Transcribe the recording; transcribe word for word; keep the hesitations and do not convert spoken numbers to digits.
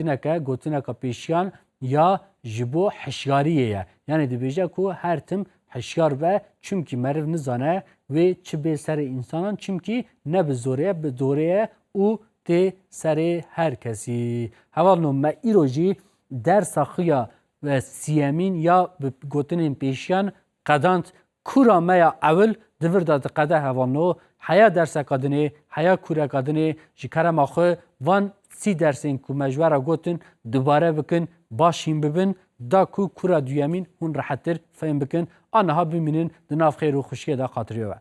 gotineke, gotineka pêşiyan ya ji bo hişyariyê ye. Yanî dibêje ku her tim hişyar be, çimkî meriv nizane wê çi bê serê însanan, çimkî ne bi zorê ye, bi dorê ye û tê serê her kesî. Hevalno me îro jî dersa xwe ya ve siyemîn ya bi gotinên pêşiyan qedand. Kura me ya ewil di vir de diqede hevalno, heya derseka dinê, heya kureka dinê, ji kerema xwe van sî dersên ku me ji we re gotin, dubare bikin, baş hîn bibin, da ku kura duyemîn hûn rehettir fêm bikin, aniha bimînin di nav xêr û xweşiyê de xatirê we.